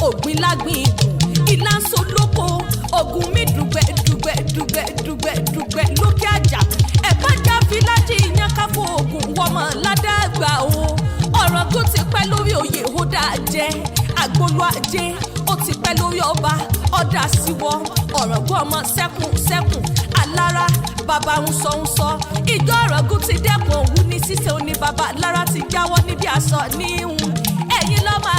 Ògbìn lágbìn ìgùn ìlànso lóko ògùn mi dùgbẹ́ dùgbẹ́ dùgbẹ́ dùgbẹ́ dùgbẹ́ lókè àjà ẹ̀bájá filájì ìyẹn káfọ́ ògùn wọmọ ládàgbà o. Ọ̀ràngún ti pẹ́ lórí oyè ó dáa jẹ́ àgbolo ajé ó ti pẹ́ lórí ọba ọ̀dà síwọ́. Ọ̀ràngún ọmọ sẹ́kùn sẹ́kùn alára bàbá ń sọ ń sọ ìjọ. Ọ̀ràngún ti dẹ́kun òwú ní ṣíṣe òní bàbá lára ti jáwọ́ níbi aṣọ níhun ẹ̀yin lọ́mọ.